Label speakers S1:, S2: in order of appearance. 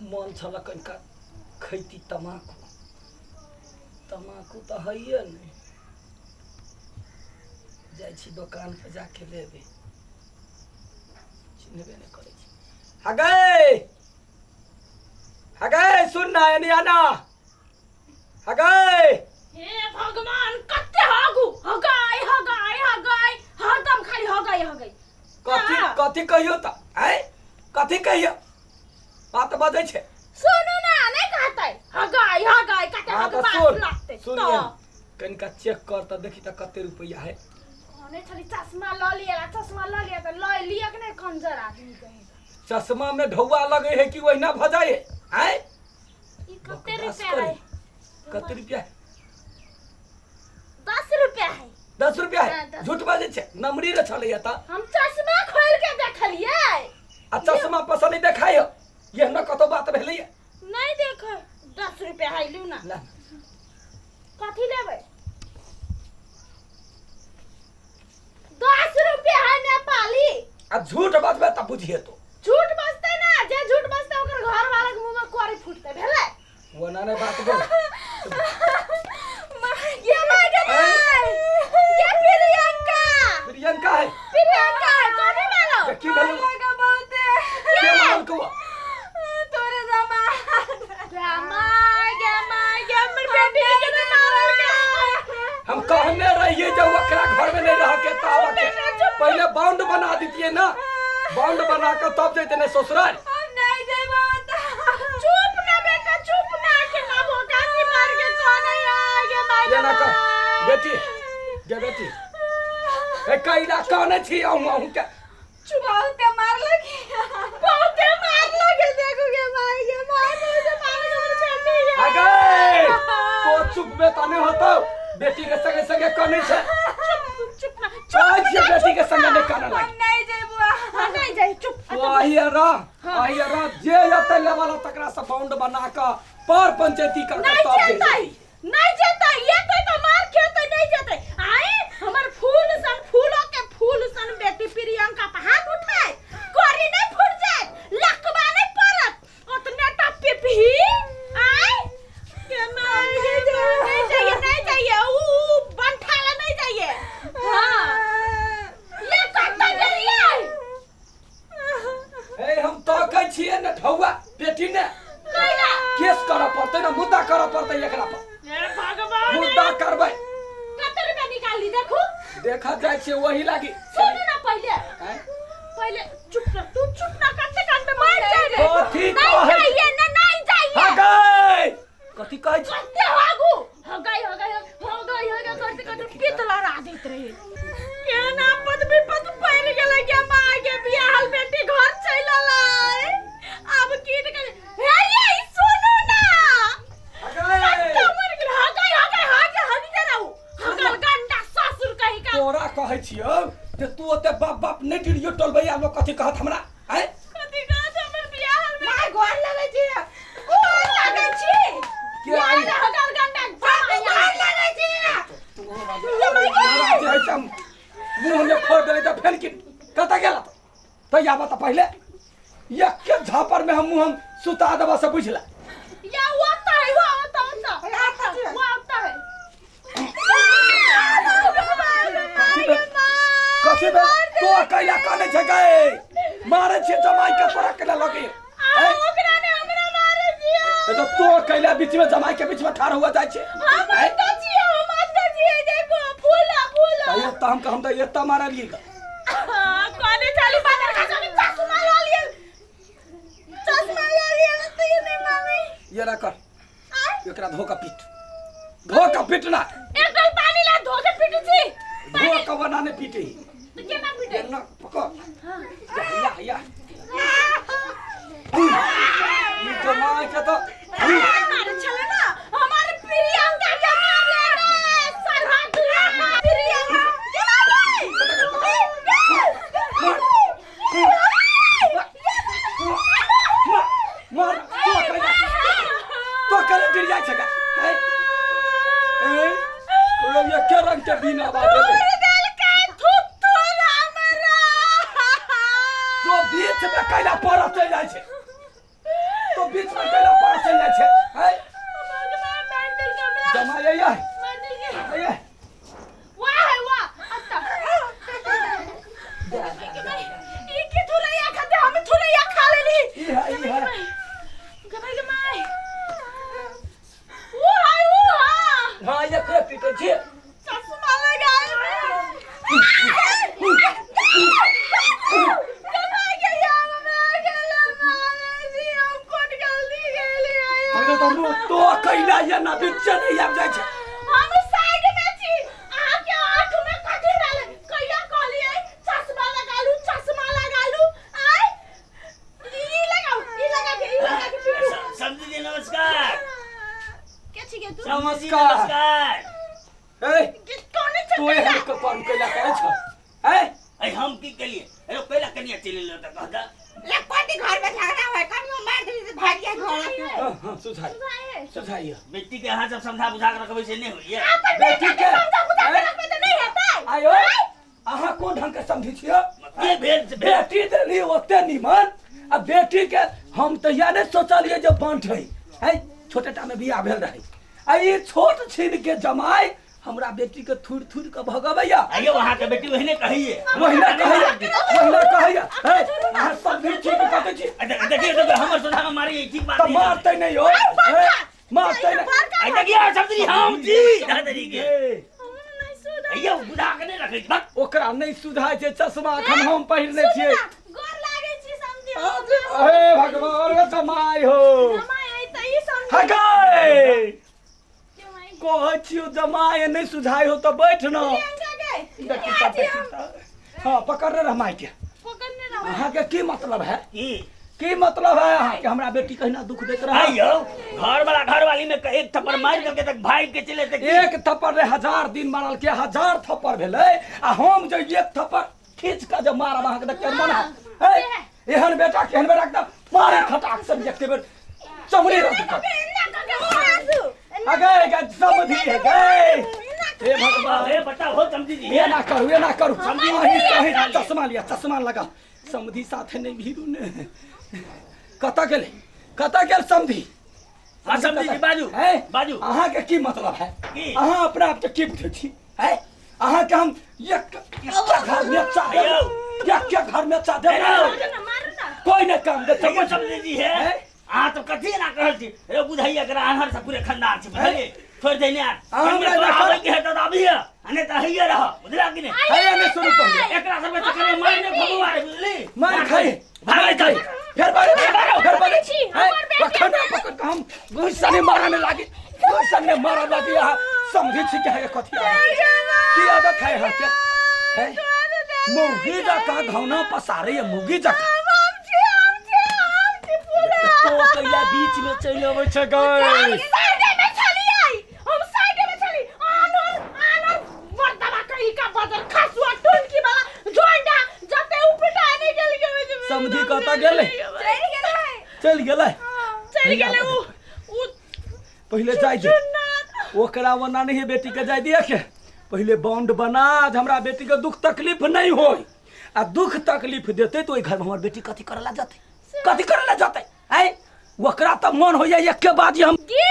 S1: मन छल कनिका खैती तमाकू। तमाकू तऽ हैये नहि। जाइ छी दोकान पर जाके लेबै। चिन्हबे नहि करै छी। हगै हगै, सुन ना, एनी आना हगै।
S2: हे भगवान, कते हगू हगाय हगाय हगाय, हरदम खाली हगाय हगाय।
S1: कथी कथी कहियो तऽ आँय, कथी कहियो बात बजै छै?
S2: सुनू ना, नहीं कहतै हगाय हगाय कते।
S1: हाँ तऽ
S2: हगबास
S1: सुन
S2: लगतै
S1: सुन
S2: तऽ
S1: कनिका चेक कर तऽ देखी तऽ कते रुपैआ है।
S2: कहने छली चश्मा लऽ लिअ, चश्मा लऽ लिअ तऽ लऽ लिअ कि नहि? कंजर आदमी कहीं।
S1: चश्मा में ढौआ लगे है कि ओहिना भऽ जाइ है? आँय,
S2: ई कते
S1: बकवास
S2: रुपया
S1: करे।
S2: है?
S1: कते रुपया है?
S2: 10 रुपया है।
S1: 10 रुपया
S2: हाँ,
S1: है?
S2: 10।
S1: झूठ बाजै छै, नमरी रे छलैया तऽ।
S2: हम चश्मा खोल के देखलियै।
S1: आ चश्मा पसंद नहीं देखाय ये हमरा कतौ बात भेलैया?
S2: नहीं देख, 10 रुपया है, लिउ ना।
S1: ला।
S2: कथी लेबै? 10 रुपया है नेपाली।
S1: आ झूठ बजबै तऽ बुझिए तो।
S2: झूठ बजतै ना, जे झूठ बजतै ओकर घर वाला के मुंह में कोरी फूटतै, भेलै?
S1: ओना नहि बात बोल।
S2: ये माय गे माय, ये प्रियंका।
S1: प्रियंका है?
S2: प्रियंका है, कोने मारो?
S1: के की भेलौ?
S3: लगा बहुते।
S1: के मारल कौआ?
S3: तोरे जमा।
S2: गे my गे my गे, हमर बेटी के केना मारल गे?
S1: हम कहने रहिए जब ओकरा घर में नहीं रह के तावा के पहले बाउंड बना दीतिए ना, बाउंड बना के तब जैते ने ससुराल।
S3: हम नहीं जेबो त।
S2: चुप ना बेटा, चुप ना, के ना भोकासी मार के कौन है गे my
S1: ये
S2: गे
S1: ना कर
S2: my.
S1: बेटी गे बेटी, ए कैला कहने छी अहूँ अहूँ के।
S3: बहुते मारलक।
S2: बहुते मार लगे, देखो गे my गे my, बहुते मार लगे हमर बेटी गे।
S1: अगे तो चुप बे तने होतो, बेटी के संगे संगे कहने छै।
S2: चुप चुप ना।
S1: कहै छियै बेटी के संगे नहीं कहने
S3: हम
S1: लागी।
S3: नहीं जेबो।
S2: हाँ, नहीं जाई, चुप।
S1: तो आही रह, आही रह, जे एतै लेवला तकरा से बाउंड बना के पर पंचायती कर के
S2: नहीं
S1: तब
S2: जेतै,
S1: जेतै।
S2: नहीं जेतै, एतै तऽ मार खेतै, नहीं जेतै। आए हमर फूल सन, फूलो के फूल सन बेटी प्रियंका पर हाथ उठाए कोरी नहीं फूट जाए, लकवा नहीं पड़त ओतने टा पिपही। आए के मार के नहीं जाइए, नहीं जाइए, ऊ ऊ बंठाला नहीं जाइए। हाँ, ये कत्ता गेलिए?
S1: ए हम तो कहै छियै ने ठौआ बेटी ने
S2: कैला
S1: केस करऽ पड़तै ने, मुद्दा करऽ पड़तै एकरा पर।
S2: हे भगवान,
S1: मुद्दा करबै।
S2: कते रुपया निकाली देखू।
S1: देखा जाइ छियै वही लागी।
S2: सुनू ना पहिले।
S1: आँय?
S2: पहिले चुप कर तू, चुप ना, कते कान पे मार जाए रे।
S1: कथी
S2: नहीं
S1: कहै?
S2: जाइए ना, नहीं जाइए।
S1: हगै कथी कहै छी?
S2: कते हागू हगाई हगाई हगाई हगाई करते करते पित्त लड़ा देत रहे। केना पद विपद पड़ गेलै के माय के बियाहल बेटी घर चलि अलै। आब की ने हे ये सुनू ना।
S1: हगै
S2: कत्ता मर गेल, हगाई हगाई हगे हगी दे रहू हगल गंडा ससुर कही का।
S1: तोरा कहै छियौ जे तू ओते बाप बाप नहि डिरियो टोलबैया, लोक कथी कहत हमरा? आँय,
S2: कथी कहत हमर बियाहल बेटी?
S3: माय गोर लगै छी।
S2: गोर लागै छी।
S1: के आई?
S2: यार हगल गंडा
S3: गोर लगै छी।
S1: जे है से मुँह में फोड़ देले तऽ फेर की कतऽ गेल तऽ आबऽ तऽ पहिले एके झापर में हम मुँह हम सुता देबऽ से बुझला।
S2: या वो आता है, वो आता आता है, वो आता है।
S1: कथी भेल? तो कैला काने छै गए मारे छियै जमाई के तोरा कैला लगे?
S2: ओकरा ने हमरा मारे छियै।
S1: ए तो तो कैला बीच में जमाई के बीच में ठाढ़ हुआ जाइ छै?
S2: हम आता छियै, हम आता छियै, देखो फूला फूला।
S1: तऽ एतऽ हम हम तऽ एतऽ मारलियै ग।
S2: हाँ, कोने चाली बाजार का जाके चश्मा ला लिए, चश्मा ला लिए तो ये नहीं माने।
S1: ये ना कर, एकरा धो के पीट, धो के पीट ना।
S2: एक डल पानी ला, धो के पीटू छी।
S1: धो के बना ने पीटे।
S2: तो केना पीटे?
S1: ना पकड़, या या या, ई जमाई के तो
S2: मारे छले ना हमारे प्रियंका के मारले रे सरहद प्रियंका के मारे।
S1: मार मार, तो कैला, तो कैला गिर जाइ छै हैं? ए ओ ये के रंग के बिना बाजे तो बीच में कैला पड़त चलि जाइ छै, तो बीच तऽ मुँह तो कैला ये ना बिच्चे नहि आबि जाइ छै।
S2: हम साइड में छी, अहाँ के आंख में कथी रहले? कहिया कहलिए चश्मा लगा लू, चश्मा लगा लू। आय ई लगाओ, ई लगा के, ई लगा के पीटू।
S4: समझी जी नमस्कार।
S2: के छी गे तू?
S4: समझी जी
S1: नमस्कार।
S4: नमस्कार।
S1: ए
S2: के कोने
S1: तू एहन
S2: चकला?
S1: कपार कैला करै छ? ए
S4: ऐ हम की केलिए? अरे कैला कनिया चलि एलो तऽ कह दऽ।
S3: ले कोटी घर में झगड़ा हुआ कनियो मार देली से भाग गया घर से।
S1: हाँ हाँ सुझाइ सुझाइए।
S4: बेटी के अहाँ सब समझा बुझा के रखबै से नहि होइए।
S2: अपन बेटा
S1: बेटी
S2: के
S1: के
S2: समझा बुझा के
S1: ए?
S2: रखबै तऽ नहि हेतै?
S1: आयो अहाँ कोन ढंग के समझी छियै?
S4: के भेल से भेल।
S1: बेटी देली ओते निमन आ बेटी के हम तऽ इएह नहि सोचलियै जे बंठ है है छोटे टा में बियाह भेल रहै आ ई छोट छीन के जमाय हमरा बेटी के थुरि थुरि के भगबैया।
S4: आइयो अहाँ के बेटी ओहने कहैये।
S1: ओहिना कहैया, ओहिना कहैया। हे अहाँ सब भी ठीक कहै छी।
S4: देखियौ देखियौ हमर सोझा में मारी ठीक बात
S1: तऽ
S4: नहीं।
S1: मारतै नहि हो, हे, मारतै नहि।
S4: आ देखियौ समझी हम छी दादाजी के।
S1: हे,
S2: हम नहि सुधर।
S4: आइयो बुझा के नहि रखै छी भक।
S1: ओकरा नहि सुधाय छै चश्मा, एखन हम पहिरने छियै।
S2: गोर लागै छी समझी।
S1: हे भगवान रे जमाय हो।
S2: जमाय है तऽ ई समझी।
S1: हगै
S2: जमाय।
S1: कहै छियौ जमाय नहि सुझाय हो तऽ बैठ न।
S2: प्रियंका गे।
S1: देखी तऽ, देखी तऽ। हाँ पकड़ने रह माय के।
S2: पकड़ने रह।
S1: अहाँ के की मतलब है?
S4: की
S1: की मतलब है अहाँ के हमरा बेटी कहिना दुख देत रहा?
S4: आइयो घर वाला घर वाली में एक थप्पड़ मारि देलकै तऽ भागि के चलि एतै की?
S1: एक थप्पड़ रे 1000 दिन मारल के 1000 थप्पड़ भेलै आ हम जे एक थप्पड़ खींच के जे मारब अहाँके तऽ केहन मन हैत? हे, एहन बेटा केहन बेटा के तऽ मारे खटाक से एक बेर चमड़ी रख देतै। अगे गे समझी है गे। हे भगवान।
S4: हे बताओ हो समझी जी।
S1: ये ना करू, ये ना करू। अहीं कहीं चश्मा लिया, चश्मा लगा। समधी साथे नहीं भीरू ने। कतऽ गेलै? कतऽ गेल समधी?
S4: हाँ समझी जी बाजू
S1: है
S4: बाजू।
S1: अहाँ के की मतलब है?
S4: की?
S1: अहाँ अपना आप के की बुझै छी? है अहाँ के हम एक एक घर में चाह
S4: आइयो।
S1: एक एक घर में चाह देब।
S4: आइयो।
S1: कोई नहीं काम देते।
S4: देखियौ समझी जी है
S1: हैं?
S4: अहाँ तो कथी एना कहल छी? रे बुझाइया एकरा आन्हर से पूरे खानदान छै बुझलियै? छोड़ि दै ने आर।
S1: अहाँ हमरा
S4: तोरा
S1: देखल-
S4: आबै के हेतौ तऽ अबिहे आ नहि तऽ हइये रह बुझला कि नहि?
S1: है नहीं सुनू पहिले।
S4: एकरा सबके चक्कर में मारि नहि खबू आरे बुझली?
S1: मार खाई
S4: भागै
S1: खाई फिर बारे फिर बारे
S2: छी, हमर बेटी
S1: पकड़ ना, पकड़ के हम गुस्सा ने मारने लागी, गुस्सा ने मारने लागी। अहाँ समझी छी के है कथी आदत? की आदत है अहाँ के? है मुर्गी जकाँ घौना पसारे है मुर्गी जकाँ। तो कैला बीच में चलि अबै छै गै। समधी कतऽ गेलै? चलि गेलै।
S2: चलि गेलै उ उ।
S1: पहिले जाइ दे ओकरा, ओना नहीं बेटी के जाय दिया के पहिले बॉन्ड बना जे हमरा बेटी के दुख तकलीफ नहीं होय आ दुख तकलीफ देते तो ओहि घर में हमर बेटी कथी करे ला जतै, कथी करे ला जतै? आय ओकरा तऽ मन होइया एके बात जे हम
S2: गे